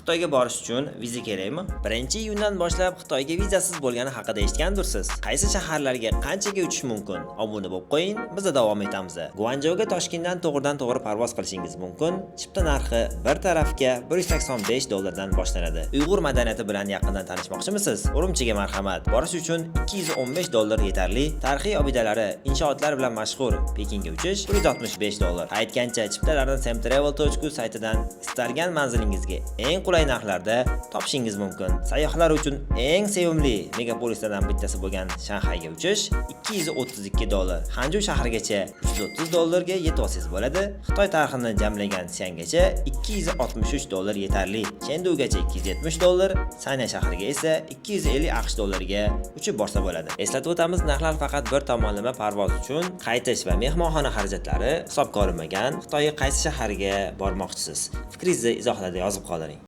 Xitoyga borish uchun viza kerakmi? 1-iyundan boshlab Xitoyga vizasiz bo'lgani haqida eshitgandirsiz. Qaysi shaharlarga qanchaga uchish mumkin? Obuna bo'lib qo'ying, biz davom etamiz. Guanchjouga Toshkentdan to'g'ridan-to'g'ri parvoz qilishingiz mumkin. Chipta narxi bir tarafga 185 dollardan boshlanadi. Uyg'ur madaniyati bilan yaqindan tanishmoqchimisiz? Urumchiga marhamat. Borish uchun 215 dollar yetarli. Tarixiy obidalari, inshootlar bilan mashhur Pekinga uchish 165 dollar. Aytgancha, chiptalarni semtravel.uz saytidan istalgan manzilingizga eng qulay narxlarda topishingiz mumkin. Sayyohlar uchun eng sevimli megapolislardan bittasi bo'lgan Shanxayga uchish 232 dollar. Xanju shahrigacha 330 dollarga yetib olsangiz bo'ladi. Xitoy tarixini jamlagan Siangacha 263 dollar yetarli. Chendugacha 270 dollar, Sanya shahriga esa 250 AQSh dollariga uchib borsa bo'ladi. Eslatib o'tamiz, narxlar faqat bir tomonlama parvoz uchun, qaytish va mehmonxona xarajatlari hisobga olinmagan. Xitoyga qaysi shaharga bormoqchisiz? Fikringizni izohlarda yozib qoldiring.